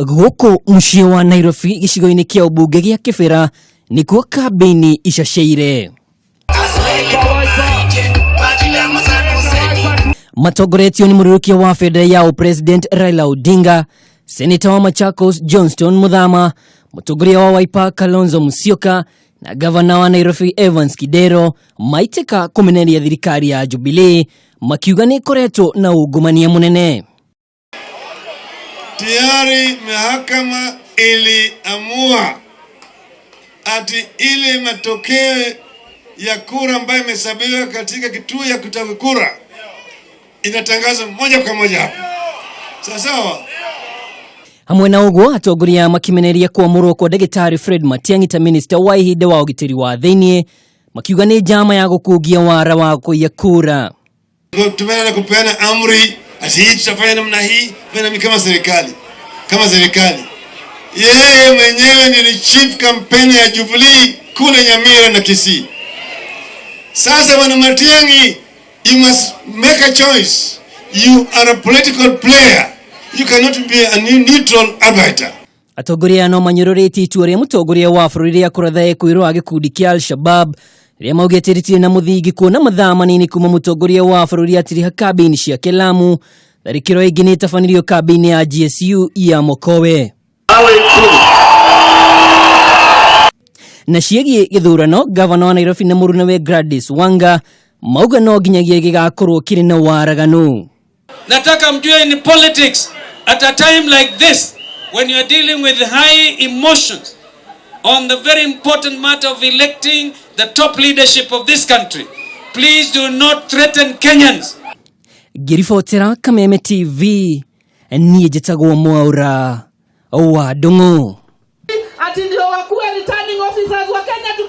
Gũkũ mũciĩ wa Nairobi gĩcigo-inĩ kĩa ũmbunge gĩa Kĩbĩra nĩkuo kambĩini icaceire. Matongoretio nĩ mũrũrũkia wa bendera ya ũpresident Raila Odinga, seneta wa Machakos Johnston Muthama, mũtongoria wa Wiper Kalonzo Musyoka na gavana wa Nairobi Evans Kidero maitĩka kũmenereria thirikari ya Jubilee makiuga nĩ ĩkoretwo na ungumania mũnene. Tayari mahakama iliamua ati ile matokeo ya kura ambayo imehesabiwa katika kituo ya kupiga kura inatangazwa moja kwa moja hapo. Sawa sawa. Hamwe na ũguo, atongoria makimeneria kwamũrwo kwa ndagĩtarĩ Fred Matiang'i ta minista wa ihinda wa ũgitĩri wa thĩiniĩ, makiuga nĩ njama ya gũkungia wara wa kũiya kura. Tumeenda kupeana amri ati hii tutafanya namna hii, fanya kama serikali, kama serikali. Yeye mwenyewe ni chief campaign ya Jubilee kule Nyamira na Kisii. Sasa Bwana Matiang'i, you must make a choice. You are a political player. You cannot be a neutral arbiter. Atongoria no manyũrũrĩtie itua rĩa mũtongoria wa bũrũri rĩa kũratha ekwĩrwo wa gĩkundi kĩa Al-Shabab rĩrĩa maugĩte rĩtirĩ na mũthingi, kuona mathaa manini kuma mũtongoria wa bũrũri atiriha kambĩini ciake Lamu, tharĩkĩro ĩngĩ nĩ ĩtabanirio kambĩinĩ ya GSU ya Mokowe. Na ciĩgiĩ gĩthurano, gavana wa Nairobi na mũrunawe Gladys Wanga mauga no nginyagia gĩgakorwo kĩrĩ na waraganu. Nataka mjue, in politics, at a time like this, when you are dealing with high emotions on the very important matter of electing the top leadership of this country, please do not threaten Kenyans. Ngĩribotera Kameme TV, niĩ njĩtagwo Mwaura wa Ndung'u. Ati ndio wakuwe returning officers wa Kenya.